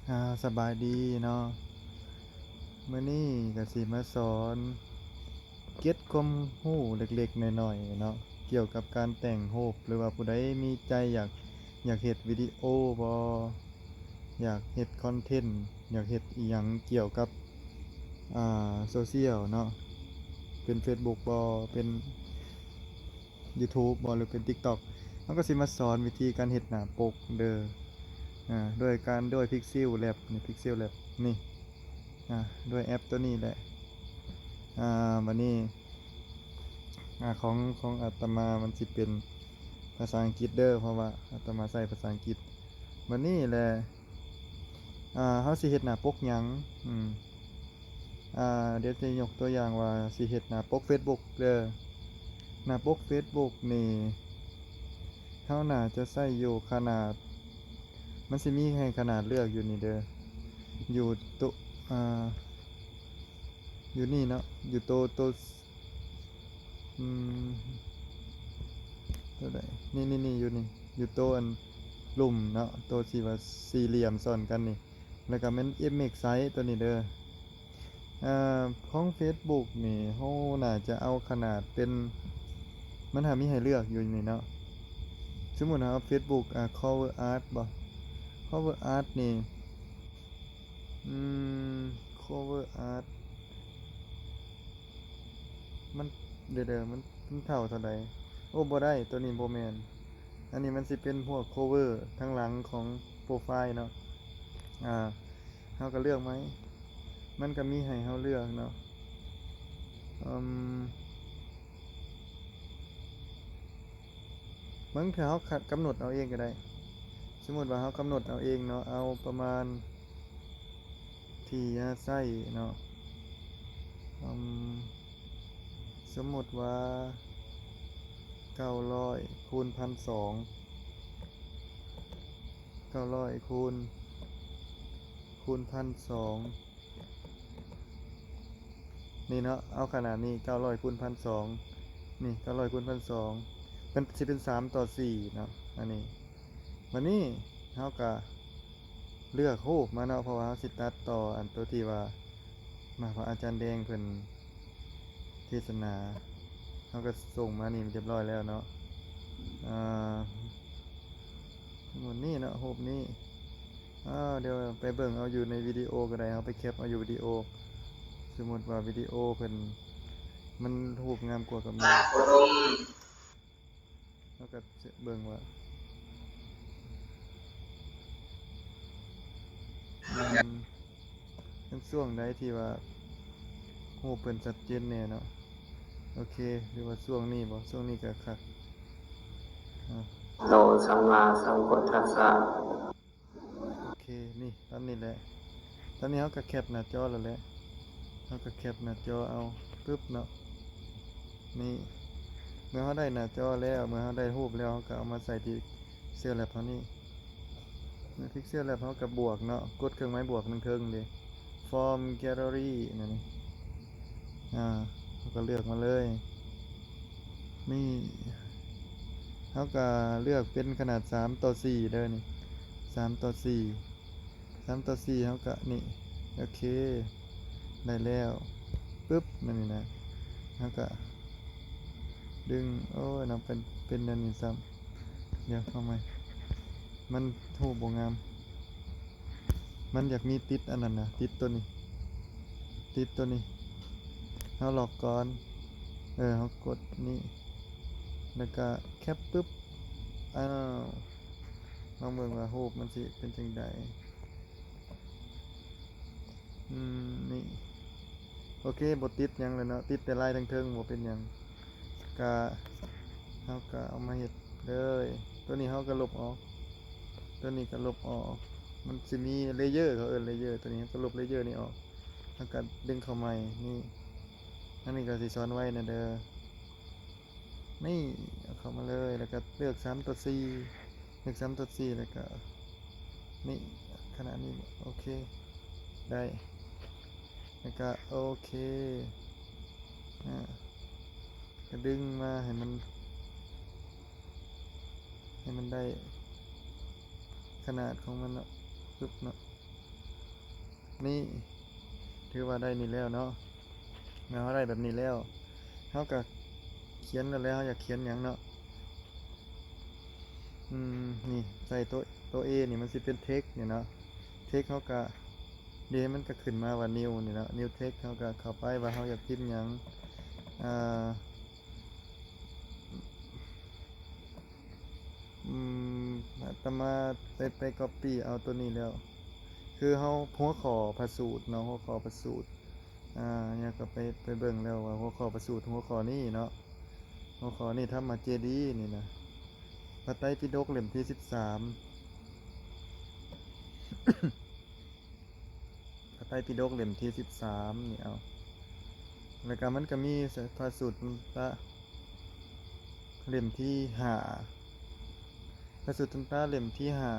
ອາ ສະບາຍດີເນາະ, ມື້ນີ້ກະຊິມາສອນເກັບຄວາມຮູ້ເລັກໆນ້ອຍໆເນາະ ກ່ຽວກັບການແຕ່ງຮູບ ຫຼືວ່າຜູ້ໃດມີໃຈຢາກ ຢາກເຮັດວິດີໂອບໍ ຢາກເຮັດຄອນເທັນ ຢາກເຮັດອີ່ຫຍັງກ່ຽວກັບ ອາ ໂຊຊຽວເນາະ ເປັນເຟສບຸກບໍ ເປັນ ຢູທູບບໍ ຫຼືເປັນຕິກຕັອກ ເຮົາກະຊິມາສອນວິທີການເຮັດໜ້າປົກເດີ ອາ ໂດຍການ ໂດຍພິກເຊວແລັບ ນີ້ ພິກເຊວແລັບ ນີ້ ອາ ໂດຍແອັບໂຕນີ້ແຫຼະ ອາ ບາດນີ້ ອາ ຂອງ ຂອງອາດຕະມາມັນຊິເປັນພາສາອັງກິດເດີ ເພາະວ່າອາດຕະມາໃຊ້ພາສາອັງກິດ ບາດນີ້ແຫຼະ ອາ ເຮົາຊິເຮັດໜ້າປົກຫຍັງ ອືມ ອາ ດຽວຈະຍົກຕົວຢ່າງວ່າຊິເຮັດໜ້າປົກເຟສບຸກເດີ ໜ້າປົກເຟສບຸກນີ້ ເຮົາໜ້າຈະໃຊ້ຢູ່ຂະໜາດ ມັນຊິມີໃຫ້ຂະໜາດເລືອກຢູ່ນີ້ເດີ ຢູ່ໂຕ ອາ ຢູ່ນີ້ເນາະ ຢູ່ໂຕ ໂຕ ອືມ ໂຕໃດ ນີ້ໆໆ ຢູ່ນີ້ ຢູ່ໂຕອັນລຸ່ມເນາະ ໂຕທີ່ວ່າສີ່ຫຼ່ຽມຊ້ອນກັນນີ້ ແລ້ວກະແມ່ນເອັບເມັກໄຊໂຕນີ້ເດີ ອາ ຂອງເຟສບຸກນີ້ ເຮົາໜ້າຈະເອົາຂະໜາດເປັນ ມັນຫາມີໃຫ້ເລືອກຢູ່ນີ້ເນາະ ສົມມຸດເຮົາເອົາເຟສບຸກ ອາ ຄອເວີອາດບໍ ຄອເວີອາດນີ້ ອືມ ຄອເວີອາດ ມັນ ດຽວໆ ມັນ ມັນເທົ່າເທົ່າໃດ? ໂອ້ ບໍ່ໄດ້ ໂຕນີ້ບໍ່ແມ່ນ ອັນນີ້ມັນຊິເປັນພວກຄອເວີທາງຫຼັງຂອງໂປຣໄຟເນາະ ອາ ເຮົາກະເລືອກໃໝ່ ມັນກະມີໃຫ້ເຮົາເລືອກເນາະ ອືມ ເບິ່ງ ຖ້າເຮົາກຳນົດເອົາເອງກະໄດ້ ສົມມຸດວ່າເຮົາກຳນົດເອົາເອງເນາະ ເອົາປະມານທີ່ຈະໃຊ້ເນາະ ອືມ ສົມມຸດວ່າເກົ້າຮ້ອຍຄູນພັນສອງ ເກົ້າຮ້ອຍຄູນ ຄູນພັນສອງ ນີ້ເນາະ ເອົາຂະໜາດນີ້ ເກົ້າຮ້ອຍຄູນພັນສອງ ນີ້ ເກົ້າຮ້ອຍຄູນພັນສອງ ເປັນ ຊິເປັນສາມຕໍ່ສີ່ເນາະ ອັນນີ້ ບາດນີ້ເຮົາກະເລືອກຮູບມາເນາະ ເພາະວ່າເຮົາຊິຕັດຕໍ່ອັນໂຕທີ່ວ່າ ມາ ພະອາຈານແດງເພິ່ນເທສະໜາ ເຮົາກະສົ່ງມານີ້ຮຽບຮ້ອຍແລ້ວເນາະ ອາ ໝົດນີ້ເນາະ ຮູບນີ້ ອາ ດຽວໄປເບິ່ງເອົາຢູ່ໃນວິດີໂອກະໄດ້ ເຮົາໄປແຄັບເອົາຢູ່ວິດີໂອ ສົມມຸດວ່າວິດີໂອເພິ່ນ ມັນຮູບງາມກວ່າກະມີ ເຮົາກະເບິ່ງວ່າ ອືມ ເປັນຊ່ວງໃດທີ່ວ່າຮູບເພິ່ນຊັດເຈນແດ່ເນາະ ໂອເຄ ຫຼືວ່າຊ່ວງນີ້ບໍ ຊ່ວງນີ້ກະຄັກ ອາ ໂຕສຳມາສຳພຸດທັດສະ ໂອເຄ ນີ້ ຕາມນີ້ແຫຼະ ຕອນນີ້ເຮົາກະແຄັບໜ້າຈໍແລ້ວແຫຼະ ເຮົາກະແຄັບໜ້າຈໍເອົາ ປຶບເນາະ ນີ້ ເມື່ອເຮົາໄດ້ໜ້າຈໍແລ້ວ ເມື່ອເຮົາໄດ້ຮູບແລ້ວ ເຮົາກະເອົາມາໃສ່ທີ່ ເຊວແລັບເຮົານີ້ ເມື່ອພິກເຊວແລັບເຮົາກະບວກເນາະ ກົດເຄື່ອງໝາຍບວກເທິງໆເດ from gallery ນັ້ນນີ້ ອາ ເຮົາກະເລືອກມາເລີຍ ນີ້ ເຮົາກະເລືອກເປັນຂະໜາດສາມຕໍ່ສີ່ເດີນີ້ ສາມຕໍ່ສີ່ ສາມຕໍ່ສີ່ ເຮົາກະນີ້ ໂອເຄ ໄດ້ແລ້ວ ປຶບ ນັ້ນນີ້ນະ ເຮົາກະດຶງ ໂອ້ຍ ເນາະ ເປັນ ເປັນແນວນີ້ຊ້ຳ ດຽວເອົາໃໝ່ ມັນຮູບບໍ່ງາມ ມັນຢາກມີຕິດອັນນັ້ນນະ ຕິດໂຕນີ້ ຕິດໂຕນີ້ ເຮົາລັອກກ່ອນ ເອີ ເຮົາກົດນີ້ ແລ້ວກະແຄັບປຶບ ອ້າວ ລອງເບິ່ງວ່າຮູບມັນຊິເປັນຈັ່ງໃດ ອືມ ນີ້ ໂອເຄ ບໍ່ຕິດຫຍັງແລ້ວເນາະ ຕິດແຕ່ລາຍທາງເທິງ ບໍ່ເປັນຫຍັງ ກະ ເຮົາກະເອົາມາເຮັດເລີຍ ໂຕນີ້ເຮົາກະລົບອອກ ໂຕນີ້ກະລົບອອກ ມັນຊິມີເລເຢີ ເຂົາເອີ້ນເລເຢີ ໂຕນີ້ເຮົາກະລົບເລເຢີນີ້ອອກ ເຮົາກະດຶງເຂົ້າໃໝ່ ນີ້ ອັນນີ້ກະຊິສອນໄວ້ແດ່ເດີ ນີ້ ເອົາເຂົ້າມາເລີຍ ແລ້ວກະເລືອກສາມຕໍ່ສີ່ ເລືອກສາມຕໍ່ສີ່ ແລ້ວກະ ນີ້ ຂະໜາດນີ້ ໂອເຄ ໄດ້ ແລ້ວກະ ໂອເຄ ອາ ກະດຶງມາໃຫ້ມັນ ໃຫ້ມັນໄດ້ຂະໜາດຂອງມັນເນາະ ປຶບເນາະ ນີ້ ຖືວ່າໄດ້ນີ້ແລ້ວເນາະ. ເມື່ອເຮົາໄດ້ແບບນີ້ແລ້ວ ເຮົາກໍຂຽນແລ້ວແຫຼະ ເຮົາຢາກຂຽນຫຍັງເນາະ. ອືມ ນີ້ໃສ່ໂຕ ໂຕ A ນີ້ມັນຊິເປັນ text ນີ້ເນາະ. text ເຮົາກໍ ເດ ມັນກໍຂຶ້ນມາວ່າ new ນີ້ເນາະ. new text ເຮົາກໍເຂົ້າໄປວ່າເຮົາຢາກພິມຫຍັງ. ອ່າ ອືມ ອາດຕະມາໄດ້ໄປ copy ເອົາໂຕນີ້ແລ້ວ ຄືເຮົາ ຫົວຂໍ້ພະສູດເນາະ ຫົວຂໍ້ພະສູດ. ອ່າ ແລ້ວກໍໄປ ໄປເບິ່ງແລ້ວວ່າຫົວຂໍ້ພະສູດ ຫົວຂໍ້ນີ້ເນາະ ຫົວຂໍ້ນີ້ ທຳມະເຈດີ ນີ້ນະ ພະໄຕປິດົກເຫຼັ້ມທີສິບສາມ ພະໄຕປິດົກເຫຼັ້ມທີສິບສາມນີ້ ເອົາ ແລ້ວກໍມັນກໍມີພະສູດຕະ ເຫຼັ້ມທີຫ້າ ພະສູດຕັນຕະເຫຼັ້ມທີຫ້າ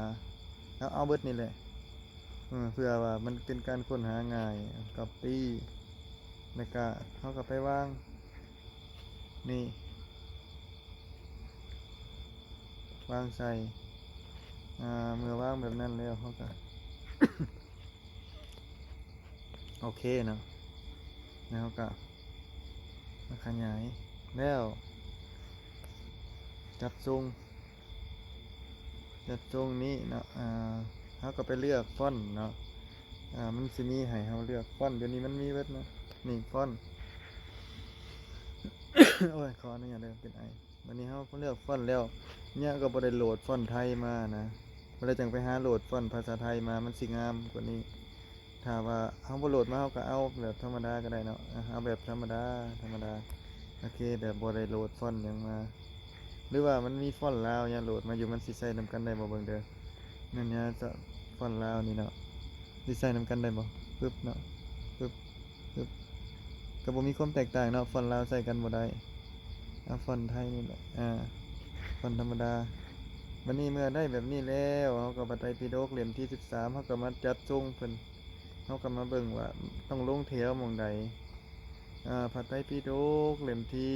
ເອົາ ເອົາເບິດນີ້ແຫຼະ ເອີ ເພື່ອວ່າມັນເປັນການຄົ້ນຫາງ່າຍ. ກັອບປີ້ ແລ້ວກະເຮົາກໍໄປວາງ ນີ້ ວາງໃສ່ ອ່າ ເມື່ອວາງແບບນັ້ນແລ້ວ ເຮົາກໍ ໂອເຄເນາະ ແລ້ວເຮົາກໍມາຂະຫຍາຍ ແລ້ວຈັດຊົງ ຈັດຊົງນີ້ເນາະ ອ່າ ເຮົາກໍໄປເລືອກຟອນເນາະ ອ່າ ມັນຊິມີໃຫ້ເຮົາເລືອກຟອນ ດຽວນີ້ມັນມີເບິດເນາະ ນີ້ຟອນ ໂອ້ຍ ຂໍອະນຸຍາດເດີ ເປັນໄອ. ບັດນີ້ເຮົາເລືອກຟອນແລ້ວ ເນຍກໍບໍ່ໄດ້ໂຫຼດຟອນໄທມານະ ບໍ່ໄດ້ຈັ່ງໄປຫາໂຫຼດຟອນພາສາໄທມາ ມັນຊິງາມກວ່ານີ້. ຖ້າວ່າເຮົາບໍ່ໂຫຼດມາ ເຮົາກໍເອົາແບບທຳມະດາກໍໄດ້ເນາະ ເອົາແບບທຳມະດາ ທຳມະດາ. ໂອເຄ ແບບບໍ່ໄດ້ໂຫຼດຟອນຫຍັງມາ ຫຼືວ່າມັນມີຟອນລາວຫຍັງໂຫຼດມາຢູ່ ມັນຊິໃສ່ນຳກັນໄດ້ບໍ່ ເບິ່ງເດີ. ນັ້ນຫຍັງ ຟອນລາວນີ້ເນາະ ຊິໃສ່ນຳກັນໄດ້ບໍ່? ປຶບເນາະ ປຶບ ປຶບ ກໍບໍ່ມີຄວາມແຕກຕ່າງເນາະ ຟອນລາວໃສ່ກັນບໍ່ໄດ້. ເອົາຟອນໄທນີ້ແຫຼະ ອ່າ ຟອນທຳມະດາ. ບັດນີ້ເມື່ອໄດ້ແບບນີ້ແລ້ວ ເຮົາກໍພະໄຕປິດົກເຫຼັ້ມທີສິບສາມ ເຮົາກໍມາຈັດຊົງເພິ່ນ ເຮົາກໍມາເບິ່ງວ່າຕ້ອງລົງແຖວໝ່ອງໃດ. ອ່າ ພະໄຕປິດົກເຫຼັ້ມທີ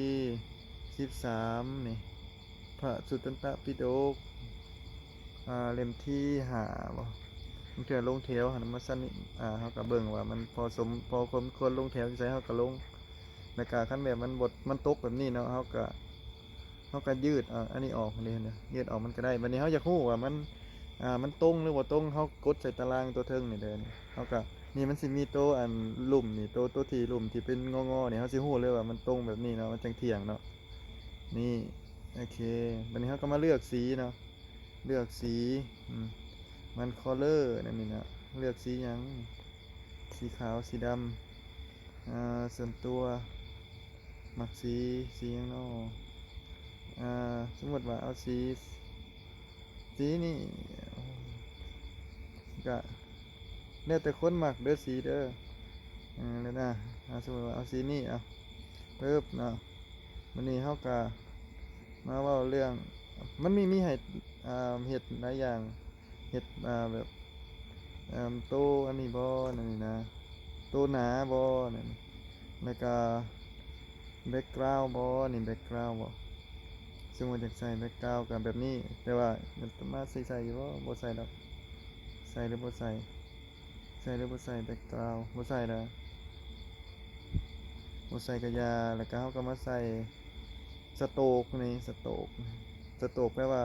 ສິບສາມນີ້ ພະສຸດຕັນຕະປິດົກ ອ່າ ເຫຼັ້ມທີຫ້າບໍ ບາງເທື່ອລົງແຖວຫັ້ນມາຊັ້ນນີ້ ອ່າ ເຮົາກໍເບິ່ງວ່າມັນພໍສົມ ພໍສົມຄວນລົງແຖວຢູ່ໃສ ເຮົາກໍລົງ. ແລ້ວກໍຄັນແບບມັນບໍ່ ມັນຕົກແບບນີ້ເນາະ ເຮົາກໍ ເຮົາກໍຢືດ ອ່າ ອັນນີ້ອອກເດ້ ເດີ ຢືດອອກມັນກໍໄດ້. ບັດນີ້ເຮົາຢາກຮູ້ວ່າມັນ ອ່າ ມັນຕົງຫຼືບໍ່ຕົງ ເຮົາກົດໃສ່ຕາລາງຕົວເທິງນີ້ເດີ ເຮົາກໍ ນີ້ມັນຊິມີໂຕອັນລຸ່ມນີ້ ໂຕ ໂຕທີ່ລຸ່ມທີ່ເປັນງໍໆນີ້ ເຮົາຊິຮູ້ເລີຍວ່າມັນຕົງແບບນີ້ເນາະ ມັນຈັ່ງທ່ຽງເນາະ. ນີ້ ໂອເຄ ບັດນີ້ເຮົາກໍມາເລືອກສີເນາະ ເລືອກສີ ອືມ ມັນ color ນັ້ນນີ້ເນາະ ເລືອກສີຫຍັງ ສີຂາວ ສີດຳ ອ່າ ສ່ວນຕົວມັກສີ ສີຫຍັງນໍ ອ່າ ສົມມຸດວ່າເອົາສີ ສີນີ້ ກະແລ້ວແຕ່ຄົນມັກເດີສີເດີ ເອີ ແລ້ວນະ ເອົາ ສົມມຸດວ່າເອົາສີນີ້ ເອົາ ປຶບເນາະ. ບັດນີ້ເຮົາກະມາເວົ້າເລື່ອງ ມັນມີ ມີໃຫ້ ອ່າ ເຮັດຫຼາຍຢ່າງ ເຮັດ ອ່າ ແບບ ເອີ່ມ ໂຕອັນນີ້ບໍ ອັນນີ້ນະ ໂຕໜາບໍ ນັ້ນ ແລ້ວກະ background ບໍ ນີ້ background ບໍ ສົມມຸດຢາກໃສ່ background ກໍແບບນີ້ ແຕ່ວ່າອາດຕະມາຊິໃສ່ຢູ່ບໍ ບໍ່ໃສ່ດອກ ໃສ່ຫຼືບໍ່ໃສ່ ໃສ່ຫຼືບໍ່ໃສ່ background ບໍ່ໃສ່ດອກ ບໍ່ໃສ່ກະຢ່າ. ແລ້ວກະເຮົາກໍມາໃສ່ stroke ນີ້ stroke stroke ແປວ່າ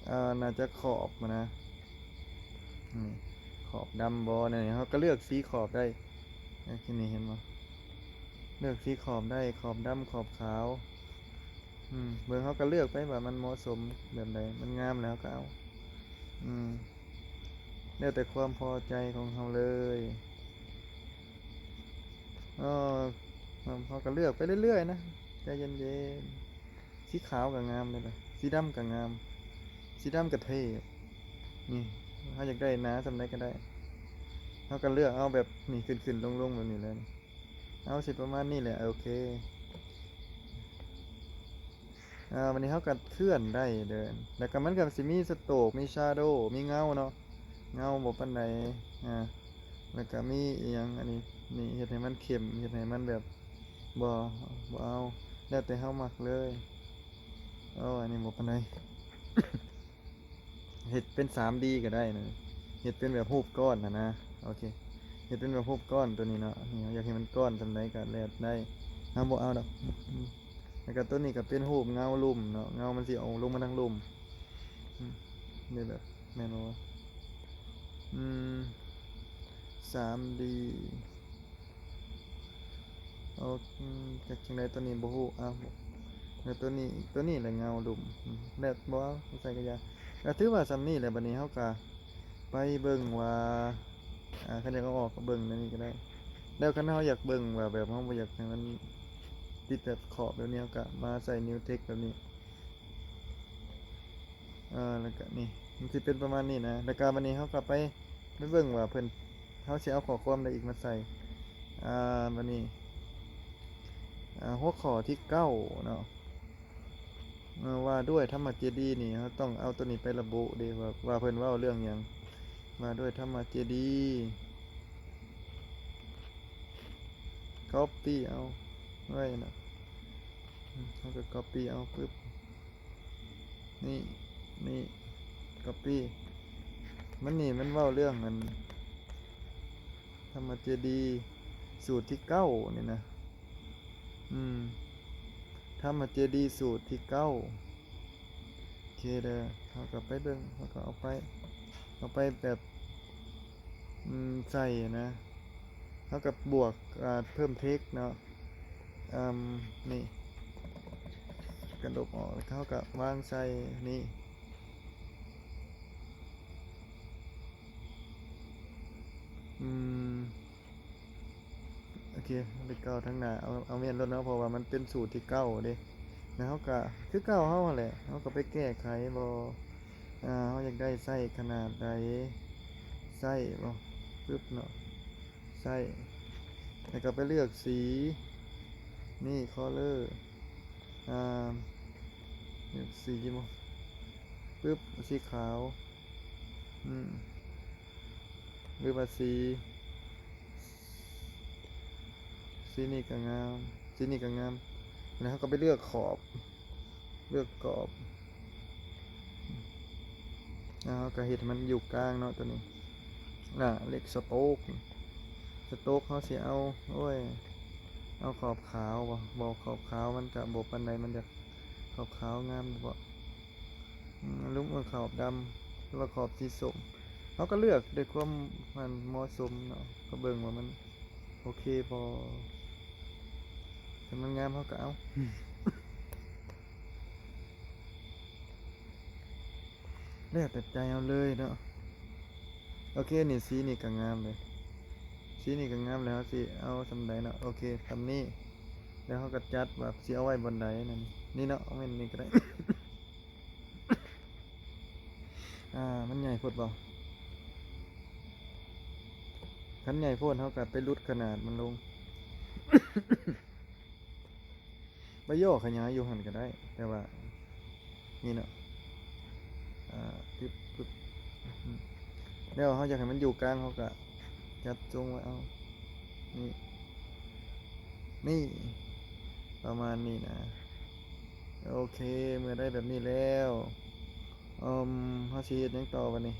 ອ່າ ໜ້າຈະຂອບຫັ້ນນະ ນີ້ ຂອບດຳບໍ ນີ້ ເຮົາກໍເລືອກສີຂອບໄດ້ ນີ້ ເຫັນບໍ່ ເລືອກສີຂອບໄດ້ ຂອບດຳ ຂອບຂາວ ອືມ ເບິ່ງ ເຮົາກໍເລືອກໄປວ່າມັນເໝາະສົມແບບໃດ ມັນງາມແລ້ວເຮົາກໍເອົາ ອືມ ແລ້ວແຕ່ຄວາມພໍໃຈຂອງເຮົາເລີຍ. ເອີ ເຮົາກໍເລືອກໄປເລື້ອຍໆນະ ໃຈເຢັນໆ. ສີຂາວກໍງາມເດ້ລະ ສີດຳກໍງາມ ສີດຳກໍເທ່. ນີ້ ເຮົາຢາກໄດ້ໜາສ່ຳໃດກໍໄດ້ ເຮົາກໍເລືອກເອົາແບບນີ້ ຂຶ້ນໆລົງໆແບບນີ້ເລີຍ. ເອົາ ຊິປະມານນີ້ແຫຼະ ໂອເຄ. ອ່າ ບັດນີ້ເຮົາກໍເຄື່ອນໄດ້ເດີ ແລ້ວກໍມັນກໍຊິມີ stroke ມີ shadow ມີເງົາເນາະ ເງົາບໍ່ປານໃດ ອ່າ ແລ້ວກໍມີອີ່ຫຍັງ ອັນນີ້ ນີ້ ເຮັດໃຫ້ມັນເຂັ້ມ ເຮັດໃຫ້ມັນແບບ ບໍ່ ບໍ່ເອົາ ແລ້ວແຕ່ເຮົາມັກເລີຍ. ໂອ້ ອັນນີ້ບໍ່ປານໃດ. ເຮັດເປັນສາມດີກໍໄດ້ນະ ເຮັດເປັນແບບຮູບກ້ອນຫັ້ນນະ. ໂອເຄ ເຮັດເປັນວ່າຮູບກ້ອນໂຕນີ້ເນາະ. ນີ້ເຮົາຢາກໃຫ້ມັນກ້ອນສ່ຳໃດກໍແລ້ວໄດ້ ເຮົາບໍ່ເອົາດອກ. ອືມ ແລ້ວກໍໂຕນີ້ກໍເປັນຮູບເງົາລຸ່ມເນາະ, ເງົາມັນຊິອອກລົງມາທາງລຸ່ມ. ອືມ ນີ້ແບບ ແມ່ນບໍ່ວະ? ອືມ ສາມດີ ໂອ ອືມ ຈັກຈັ່ງໃດ ໂຕນີ້ບໍ່ຮູ້. ເອົາ ແລ້ວໂຕນີ້ ໂຕນີ້ແຫຼະເງົາລຸ່ມ. ອືມ ແລ້ວບໍ່ເອົາໃສ່ກະຢ່າ. ກໍຖືວ່າສ່ຳນີ້ແຫຼະ. ບັດນີ້ເຮົາກໍໄປເບິ່ງວ່າ ອ່າ ຄັນຢາກເອົາອອກກໍເບິ່ງໃນນີ້ກໍໄດ້. ແລ້ວຄັນເຮົາຢາກເບິ່ງວ່າແບບເຮົາບໍ່ຢາກໃຫ້ມັນຕິດແບບຂອບແບບນີ້ ເຮົາກໍມາໃສ່ New Text ແບບນີ້. ເອີ ແລ້ວກະນີ້ ມັນຊິເປັນປະມານນີ້ນະ. ແລ້ວກະບັດນີ້ເຮົາກະໄປ ໄປເບິ່ງວ່າເພິ່ນ ເຮົາຊິເອົາຂໍ້ຄວາມໃດອີກມາໃສ່. ອ່າ ບັດນີ້ ອ່າ ຫົວຂໍ້ທີເກົ້າເນາະ ເອີ ວ່າດ້ວຍທຳມະເຈດີນີ້ ເຮົາຕ້ອງເອົາໂຕນີ້ໄປລະບຸເດ້ ວ່າ ວ່າເພິ່ນເວົ້າເລື່ອງຫຍັງ. ວ່າດ້ວຍທຳມະເຈດີ Copy ເອົາໄວ້ນະ. ເຮົາກໍ Copy ເອົາປຶບ ນີ້ ນີ້ Copy ມັນນີ້ ມັນເວົ້າເລື່ອງອັນ ທຳມະເຈດີສູດທີເກົ້ານີ້ນະ. ອືມ ທຳມະເຈດີສູດທີເກົ້າ. ໂອເຄເດີ ເຮົາກໍໄປເບິ່ງ ເຮົາກໍເອົາໄປ ເອົາໄປແບບ ອືມ ໃສ່ນະ ເຮົາກໍບວກ ອ່າ ເພີ່ມ text ເນາະ. ອືມ ນີ້ ກະລົບອອກ ແລ້ວເຮົາກໍວາງໃສ່ນີ້. ອືມ ໂອເຄ ເລກເກົ້າທາງໜ້າ ເອົາ ເອົາແມ່ນໂລດເນາະ ເພາະວ່າມັນເປັນສູດທີເກົ້າເດ້. ແລ້ວເຮົາກະຄືເກົ່າເຮົາຫັ້ນແຫຼະ ເຮົາກະໄປແກ້ໄຂບໍ່ ອ່າ ເຮົາຢາກໄດ້ໄຊຂະໜາດໃດ ໄຊບໍ່ ປຶບເນາະ ໄຊ ແລ້ວກະໄປເລືອກສີ ນີ້ color ອ່າ ເລືອກສີບໍ່ ປຶບ ເອົາສີຂາວ ອືມ ຫຼືວ່າສີ ສີນີ້ກໍງາມ ສີນີ້ກໍງາມ. ແລ້ວເຮົາກໍໄປເລືອກຂອບ ເລືອກຂອບ ແລ້ວເຮົາກໍເຮັດໃຫ້ມັນຢູ່ກາງເນາະ ໂຕນີ້ ອ່າ ເລກສະໂຕກ ສະໂຕກເຮົາຊິເອົາ ໂອ້ຍ ເອົາຂອບຂາວບໍ່ ບໍ່ ຂອບຂາວມັນກະບໍ່ປານໃດ ມັນຢາກຂອບຂາວງາມບໍ່ ອືມ ຫຼືວ່າຂອບດຳ ຫຼືວ່າຂອບສີສົ້ມ ເຮົາກໍເລືອກດ້ວຍຄວາມ ອັນ ເໝາະສົມເນາະ ກໍເບິ່ງວ່າມັນໂອເຄບໍ່ ຄັນມັນງາມເຮົາກໍເອົາ ແລ້ວແຕ່ໃຈເຮົາເລີຍເນາະ. ໂອເຄ ນີ້ ສີນີ້ກໍງາມເລີຍ ສີນີ້ກໍງາມແລ້ວ ເຮົາຊິເອົາສ່ຳໃດເນາະ. ໂອເຄ ສ່ຳນີ້ ແລ້ວເຮົາກໍຈັດວ່າຊິເອົາໄວ້ບ່ອນໃດນັ້ນ ນີ້ເນາະ ເອົາແມ່ນນີ້ກໍໄດ້. ອ່າ ມັນໃຫຍ່ໂພດບໍ່? ຄັນໃຫຍ່ໂພດ ເຮົາກໍໄປຫຼຸດຂະໜາດມັນລົງ ໄປຫຍໍ້ຂະຫຍາຍຢູ່ຫັ້ນກໍໄດ້ ແຕ່ວ່າ ນີ້ເນາະ ອ່າ ປຶບ ປຶບ ອືມ ແລ້ວເຮົາຢາກໃຫ້ມັນຢູ່ກາງ ເຮົາກໍຈັດຊົງໄວ້ເອົາ ນີ້ ນີ້ ປະມານນີ້ນະ. ໂອເຄ ເມື່ອໄດ້ແບບນີ້ແລ້ວ ອືມ ເຮົາຊິເຮັດຫຍັງຕໍ່ບັດນີ້?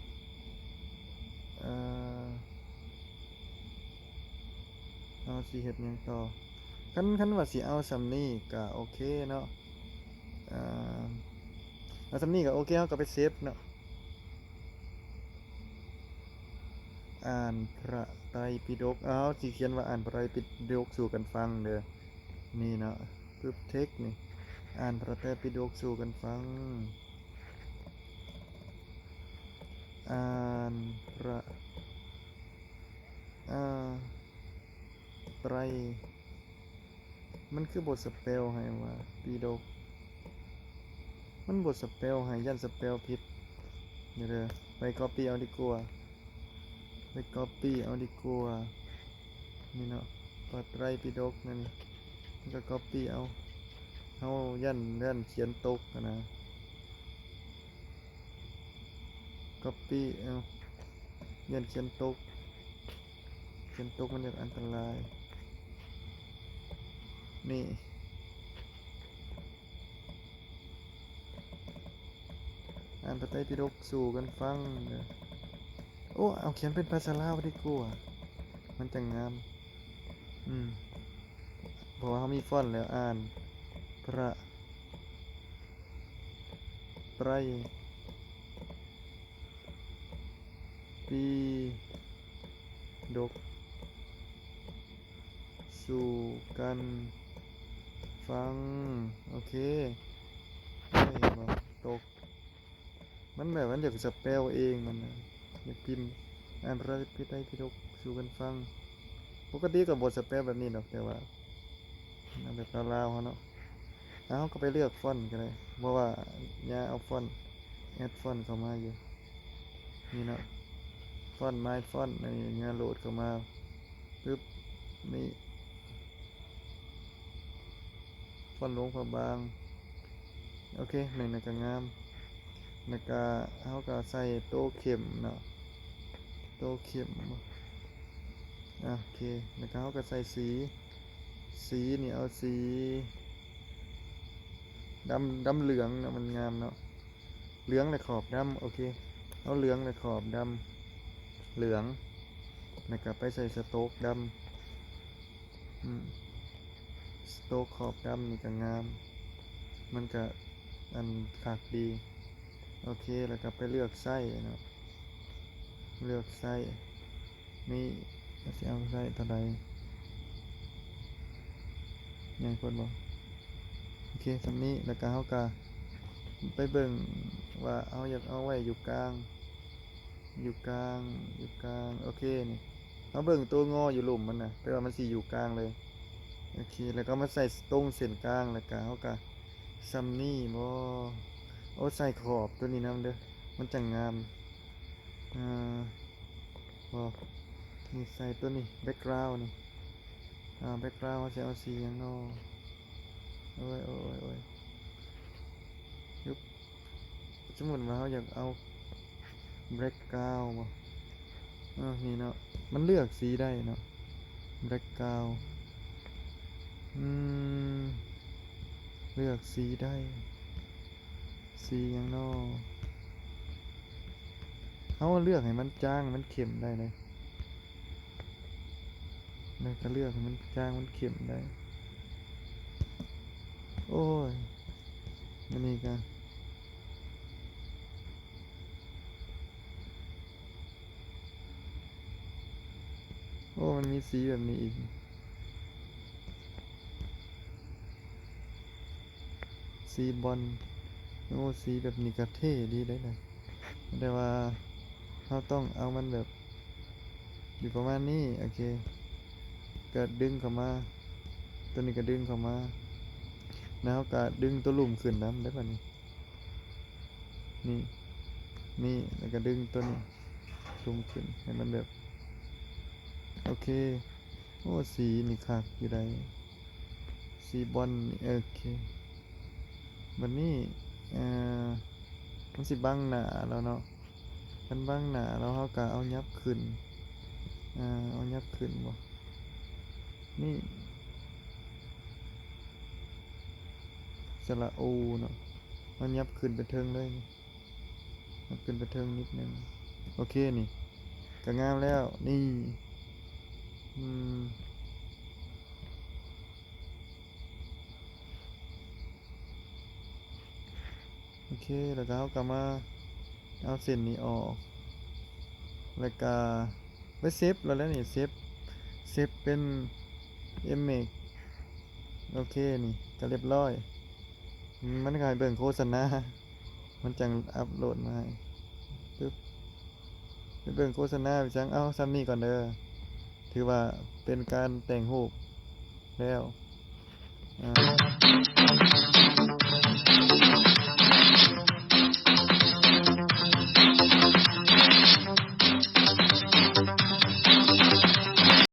ເອີ ເຮົາຊິເຮັດຫຍັງຕໍ່? ຄັນ ຄັນວ່າຊິເອົາສ່ຳນີ້ກະໂອເຄເນາະ ເອີ ເອົາສ່ຳນີ້ກະໂອເຄ ເຮົາກະໄປເຊບເນາະ. ອ່ານພະໄຕປິດົກ ເຮົາຊິຂຽນວ່າ ອ່ານພະໄຕປິດົກສູ່ກັນຟັງເດີ ນີ້ເນາະ ປຶບ ເທັກນີ້ ອ່ານພະໄຕປິດົກສູ່ກັນຟັງ ອ່ານພະ ອ່າ ໄຕ ມັນຄືບໍ່ສະເປວໃຫ້ວ່າ ປິດົກ ມັນບໍ່ສະເປວໃຫ້ ຢ້ານສະເປວຜິດ. ດຽວເດີ ໄປກັອບປີ້ເອົາດີກວ່າ ໄປກັອບປີ້ເອົາດີກວ່າ ນີ້ເນາະ ພະໄຕປິດົກນັ້ນ ມັນກໍກັອບປີ້ເອົາ ເຮົາຢ້ານ ຢ້ານຂຽນຕົກຫັ້ນນະ ກັອບປີ້ເອົາ ຢ້ານຂຽນຕົກ ຂຽນຕົກມັນຈະອັນຕະລາຍ ນີ້ ອ່ານພະໄຕປິດົກສູ່ກັນຟັງເດີ. ໂອ້ ເອົາຂຽນເປັນພາສາລາວດີກວ່າ ມັນຈັ່ງງາມ. ອືມ ເພາະວ່າເຮົາມີຟອນແລ້ວ ອ່ານ ພະ ໄຕຣ ປີ ດົກ ສູ່ກັນຟັງ. ໂອເຄ ເຫັນບໍ່? ຕົກ ມັນແບບມັນຢາກສະເປວເອງ ມັນນະ ຢາກພິມ ອ່ານພະໄຕຣປີ ໄຕຣປີດົກສູ່ກັນຟັງ. ປົກກະຕິກໍບໍ່ສະເປວແບບນີ້ດອກ ແຕ່ວ່າ ເອົາແບບລາວໆເຮົາເນາະ. ແລ້ວເຮົາກໍໄປເລືອກຟອນກໍໄດ້ ເພາະວ່າຍ່າເອົາຟອນ ແອັດຟອນເຂົ້າມາຢູ່ ນີ້ເນາະ ຟອນ ມາຍຟອນ ອັນນີ້ຍ່າໂຫຼດເຂົ້າມາ ປຶບ ນີ້ ຟອນຫຼວງພະບາງ. ໂອເຄ ນີ້ນະກໍງາມ. ແລ້ວກະເຮົາກໍໃສ່ໂຕເຂັ້ມເນາະ ໂຕເຂັ້ມ ໂອເຄ. ແລ້ວກະເຮົາກໍໃສ່ສີ ສີນີ້ເອົາສີດຳ ດຳເຫຼືອງເນາະ ມັນງາມເນາະ ເຫຼືອງ ແລະ ຂອບດຳ. ໂອເຄ ເອົາເຫຼືອງ ແລະ ຂອບດຳ ເຫຼືອງ ແລ້ວກໍໄປໃສ່ສະໂຕກດຳ. ອືມ ສະໂຕກຂອບດຳນີ້ກໍງາມ ມັນກໍອັນຄັກດີ. ໂອເຄ ແລ້ວກໍໄປເລືອກໄຊເນາະ ເລືອກໄຊ ນີ້ ຊິເອົາໄຊເທົ່າໃດ? ໃຫຍ່ໂພດບໍ່? ໂອເຄ ສ່ຳນີ້ ແລ້ວກໍເຮົາກໍໄປເບິ່ງວ່າເຮົາຢາກເອົາໄວ້ຢູ່ກາງ ຢູ່ກາງ ຢູ່ກາງ. ໂອເຄ ນີ້ ເຮົາເບິ່ງໂຕງໍຢູ່ລຸ່ມມັນນະ ແປວ່າມັນຊິຢູ່ກາງເລີຍ. ໂອເຄ ແລ້ວກໍມາໃສ່ຕົງເສັ້ນກາງ ແລ້ວກໍເຮົາກໍສ່ຳນີ້ບໍ? ໂອ້ ໃສ່ຂອບຕົວນີ້ນຳເດີ ມັນຈັ່ງງາມ. ອ່າ ບໍ່ ນີ້ໃສ່ຕົວນີ້ ແບັກກຣາວນີ້ ອ່າ ແບັກກຣາວເຮົາຊິເອົາສີຫຍັງນໍ? ໂອ້ຍ ໂອ້ຍ ໂອ້ຍ ໂອ້ຍ ຍືບ ສົມມຸດວ່າເຮົາຢາກເອົາແບັກກຣາວບໍ? ເອີ ນີ້ເນາະ ມັນເລືອກສີໄດ້ເນາະ ແບັກກຣາວ ອືມ ເລືອກສີໄດ້ ສີຫຍັງນໍ? ເຮົາເລືອກໃຫ້ມັນຈາງ ມັນເຂັ້ມໄດ້ເດ້ ແລ້ວກໍເລືອກໃຫ້ມັນຈາງ ມັນເຂັ້ມໄດ້. ໂອ້ຍ ອັນນີ້ກໍ ໂອ້ ມັນມີສີແບບນີ້ອີກ ສີບອນ. ໂອ້ ສີແບບນີ້ກໍເທ່ດີເດ້ນະ ແຕ່ວ່າເຮົາຕ້ອງເອົາມັນແບບຢູ່ປະມານນີ້. ໂອເຄ ກໍດຶງເຂົ້າມາ ຕົວນີ້ກໍດຶງເຂົ້າມາ ແລ້ວເຮົາກໍດຶງຕົວລຸ່ມຂຶ້ນນຳໄດ້ບາດນີ້. ນີ້ ນີ້ ແລ້ວກໍດຶງຕົວນີ້ສູງຂຶ້ນໃຫ້ມັນແບບ ໂອເຄ. ໂອ້ ສີນີ້ຄັກຢູ່ໃດ໋ ສີບອນນີ້. ໂອເຄ ບາດນີ້ ເອີ ມັນຊິບັງໜ້າເຮົາເນາະ ຄັນບັງໜ້າເຮົາ ເຮົາກໍເອົາຫຍັບຂຶ້ນ ເອີ ເອົາຫຍັບຂຶ້ນບໍ? ນີ້ ສະຫຼະໂອເນາະ ເຮົາຫຍັບຂຶ້ນໄປເທິງເລີຍ ຫຍັບຂຶ້ນໄປເທິງນິດໜຶ່ງ. ໂອເຄ ນີ້ກໍງາມແລ້ວ ນີ້ ອືມ ໂອເຄ ແລ້ວກໍເຮົາກໍມາເອົາເສັ້ນນີ້ອອກ ແລ້ວກໍໄປເຊບແລ້ວແຫຼະນີ້ ເຊບ ເຊບເປັນເອັມເອັກ. ໂອເຄ ນີ້ກໍລຽບຮ້ອຍ ມັນກໍໃຫ້ເບິ່ງໂຄສະນາ ມັນຈັ່ງອັບໂຫຼດມາໃຫ້. ປຶບ ໄປເບິ່ງໂຄສະນາໄປຈັ່ງ. ເອົາ ສ່ຳນີ້ກ່ອນເດີ ຖືວ່າເປັນການແຕ່ງຮູບແລ້ວ. ອ່າ